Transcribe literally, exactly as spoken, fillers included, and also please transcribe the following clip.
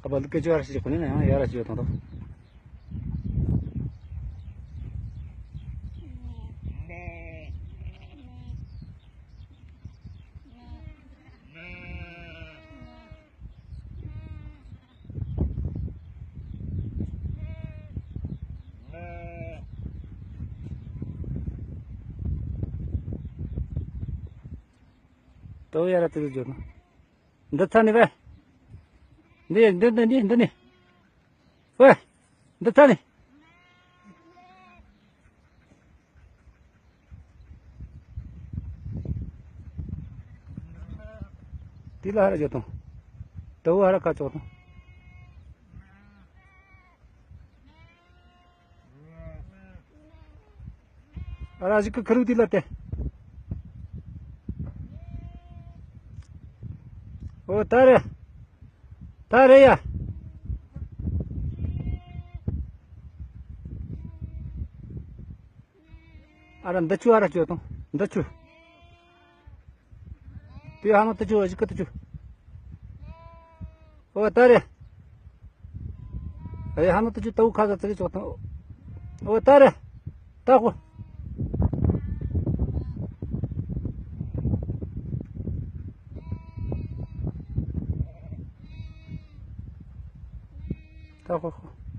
ཨ་བ་ལུ་སྐད་ཅོ་ཡར་ཞིག་གོ་ནས་ན་ཡང་ཡར་ཞིག་ཡོད་དང་དང་། ཏོ་ཡར་ཏི་ལུ་ཇོ་ནོ། འདི་ཚ་ནི་བས། འདི་འདི་འདི་འདི་འདི་ནི། ཝེ། འདི་ཚ་ནི། ཏི་ལ་ཧ་ར་ཇོ་ཏོ། ཏོ་ཧ་ར་ཁ་ཅོ་ཏོ། ཨ་ར་ཞིག་གི་ཁ་རུ་དེ་ལ་དེ། ཨོ་ད་རེ། ད་རེ་ཡ། ཨ་ར་འདི་ཆུ་ཨ་ར་ཅོ་དང་འདི་ཆུ། དེ་ཧ་ནོ་ཏི་ཅུ་ཨ་ཞིག་གི་ཏི་ཅུ། ཨོ་ད་རེ། ཨེ་ཧ་ནོ་ཏི་ཅུ་ཏའུ་ཁ་ཟ་ཙི་གི་ཅོག་དང་། ཨོ་ད་རེ། ད་ཧོ། ད་ཧོ་ཧོ།